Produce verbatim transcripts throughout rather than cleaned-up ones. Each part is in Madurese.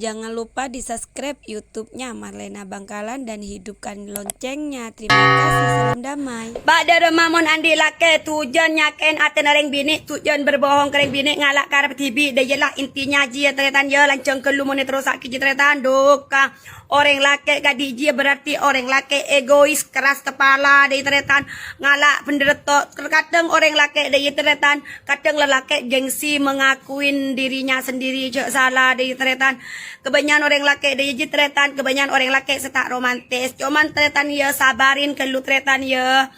Jangan lupa di-subscribe YouTube-nya Marlena Bangkalan dan hidupkan loncengnya. Terima kasih, salam damai. Bâdâ rèma mon andi' lakè, tojjhân nyakè'è atèna rèng binè', tojjhân berbohong ka rèng binè', ngala' karep dhibi', dâ' iyâ la intinya jiyâ tarètan yâ, lanjhâng ghâllu mon èterrossaghi jiyâ tarètan, duka. Orèng lakè' kadhi' jiyâ berarti orèng lakè' egois, keras kepala, dâ' iyâ tarètan, ngala' bhendher to-, terkadang orèng lakè' dâ' iyâ tarètan, kadang lalakè' gengsi mengakuin dirinya sendiri jhâ' sala, dâ' iyâ tarètan. Kebanyakan orèng lakè' dâ' iyâ jiyâ tarètan, kebanyakan orèng lakè' sè ta' romantis. Cuman tarètan yâ, sabarin ghâllu tarètan yâ.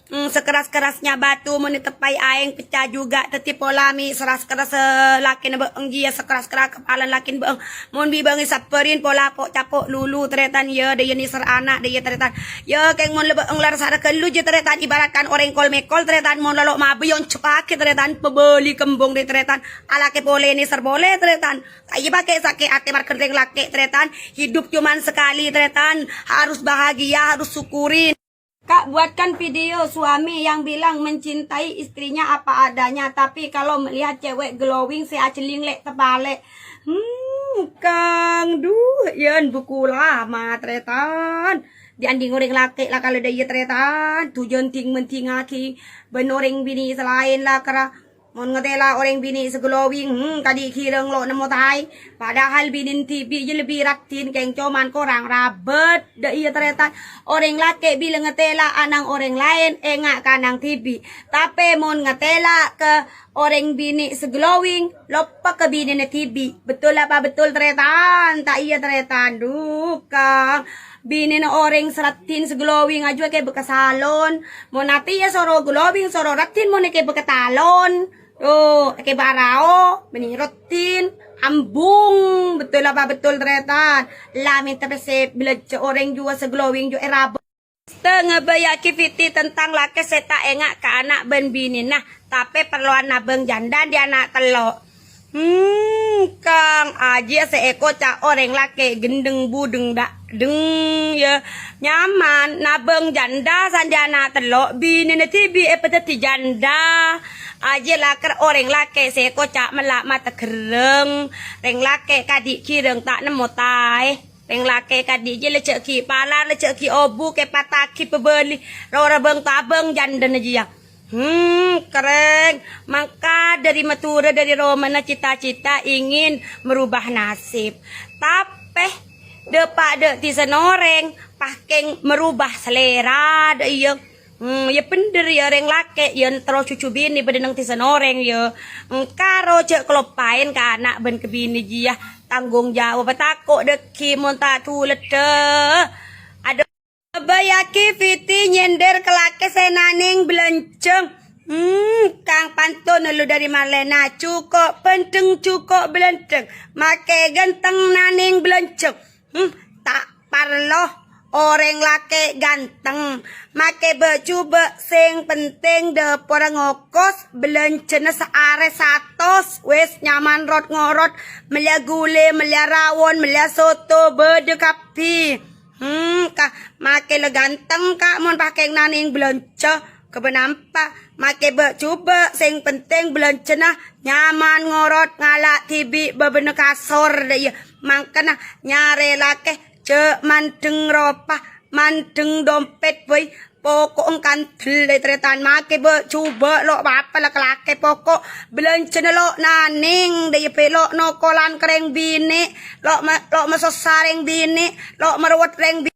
Hmm, sekeras-kerasnya batu mon èteppaè aèng pecah juga. Dhâddhi pola mè' seras-keras, eh, lakèna bâ'eng jiyâ, sekeras-keras kepalana lakèna bâ'eng. Mon bi' bâ'eng èsabbhârin pola po'-capo' lulu tarètan yâ, dâ' iyâ nèser ana' dâ' iyâ tarètan. Yâ, kèng mon la bâ'eng la sara ghâllu jiyâ tarètan, ibaratkan orèng kol-mèkol tarètan, mon la lo' mabâi onjhâpaghi tarètan, pabâli kembung dâ' iyâ tarètan. Alakè polè nèser polè tarètan. Ta' iyâ pakè sakè' atè marghâ rèng lakè' tarètan. Hidup cuman sekali tarètan. Harus bahagia, harus syukurin. Kak, buatkan video suami yang bilang mencintai istrinya apa adanya, tapi kalau melihat cewek glowing sè ajhelling lè' tepalè. Hmm, Kang, duh, yân buku lama, tarètan. Dianding orèng lakè' la kalè dâ' iyâ, tarètan. Tojjhân ding-mendingaghi bân orèng binè' sè laèn la kèra. Mon ngatèla orèng binè' sè glowing, hmm, kadhi' ghirâng lo' nemmo taè. Padahal binèna dhibi' jiyâ lebbi raddhin, kèng coman korang rabât. Dâ' iyâ tarètan, orèng lakè' bilâ ngatèla ana'na orèng laèn, enga' ka ana'na dhibi'. Tapè mon ngatèla ka orèng binè' sè glowing, loppa ka binèna dhibi'. Betul apa betul, tarètan? Ta' iyâ, tarètan? Duka. Binèna orèng sè raddhin sè glowing ajiyâ èkèbâ ka salon. Mon atèya soro glowing, soro raddhin mon èkèbâ ka talon. Yo, èkèbâ arao, bânnè raddhin, ambung. Betul apa betul, tarètan? La mènta pèssè bâlânjhâ orèng jiyâ sè glowing jiyâ èrabât. Tè ngabâyâ'aghi video tentang lakè sè ta' enga' ka ana' bân binèna, tapè parlowan nabâng jhândhâ andi' ana' tello'. Hmm, Kang, ajiyâ sè èkoca' orèng lakè' ghendheng budheng dâ'-, dheng, yâ. Nyaman, nabâng jhândhâ sè andi' ana' tello', binèna dhibi' èpadhâddhi jhândhâ. Ajiyâ lakèr orèng lakè' sè èkoca' mella' mata gherrâng, rèng lakè' kadhi' ghirâng ta' nemmo taè. Rèng lakè' kadhi' jiyâ la jhâ' ghi' palar, la jhâ' ghi' obu, kè pataghi pabâli. Ro-, rabâng tabâng jhândhâna jiyâ. Hmm, kerrèng. Mangka dâri Madhurâ, dâri romana cita-cita ingin merubah nasib. Tapè, dâpa' dâ' dhisana orèng, pakèng merubah selera, dâ' iyâ. Hmm, yâ bhendher yâ, rèng lakè' yâ, terro jhujhu binè bâdâ neng dhisana orèng yâ. Engkaro jhâ' kaloppaèn ka ana' bân ka binè jiyâ. Tanggung jawab tako' dâggi' mon ta' dhuleddhâ. Adu. Ngabâyâ'aghi video nyender ka lakè' sè nanèng bâlânjhâng. Hmm, Kang, pantun lu dâri Marlena, jhuko' bhândheng, jhuko' bâlândhâng, makè ghânteng nanèng bâlânjhâng. Hmm, ta' parlo orèng lakè' ghânteng, makè bâ'-jhubâ', sè pentèng dâporra ngokos, bâlânjhâna saarè satos, wis nyaman rot-ngorot, mellèya ghulè, mellèya rawon, mellèya soto, bâdâ kabbhi. Hmm, ka, makè la ghânteng, Ka', mon pakèng nanèng bâlânjhâ. Kabânampa, makè bâ'-jhubâ', sè pentèng bâlânjhâna nyaman ngorot, ngala' dhibi' bâbâna kasor, dâ' iyâ. Mangkana nyarè lakè', jhâ' mandheng ropa, mandheng dompet, bhâi. Poko' engkandel, tarètan, makè bâ'-jhubâ' lo' pa-apa la ka lakè', poko' bâlânjhâna lo' nanèng, dâ' iyâ bhâi lo' nokolan ka rèng binè', lo' ma-, lo' masossa rèng binè', lo' marowet rèng binè'.